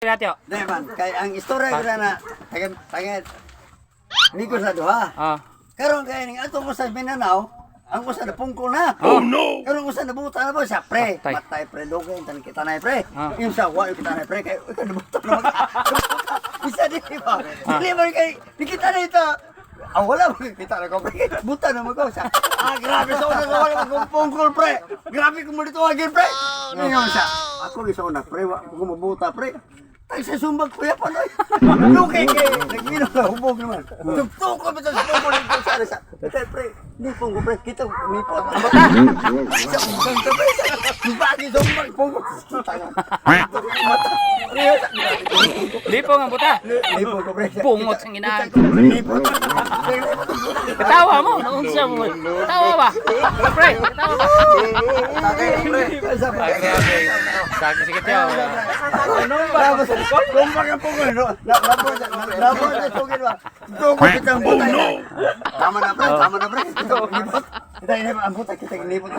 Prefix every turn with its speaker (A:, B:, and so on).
A: Natyo.
B: Di man, kay ang istorya ko na na, taga, taga, Migos na duha. Karon kay ning ato ko sa Mindanao, ang usa na pungko na. Oh no. Karon usa nabuta na ba siya, pre?
A: Patay.
B: Patay pre, dugay tan kita na pre. Yung sa wa kita na pre kay ikaw nabuta na mag. Isa di ba? Dili man kay di kita na ito. Ah, wala mo kita na ko pre. Buta na mo ko siya. Ah, grabe sa una ko wala ko pungkol pre. Grabe ko mo dito agin pre. Ngayon siya. Ako sa una pre, wa ko mabuta pre. Ay, sa sumbag kuya pa noy. Lukay kay nagminom na hubog naman. Tugtog ko bitaw sa pungkol dito sa sa. Pre, pre, di pungkol pre, kita nipot. Ang bata. Sa utang ta pre. Bagi sumbag pungkol. Tanga. Mata.
A: Lipong ang buta.
B: Nipot ko pre.
A: Bungot sa inaan.
B: Nipot.
A: Katawa mo, naunsa mo. Katawa ba? Pre, katawa ba?
B: Tatay, pre. Sa
A: Ah, grabe. Sakit sige tiyo.
B: Tapos, kumpag ang pungkol, no? Labor sa tugin ba? Tugin kitang buta. Tama na, pre. Tama na, pre. Ito, nipot. Kita, inipot. Ang buta, kita, inipot.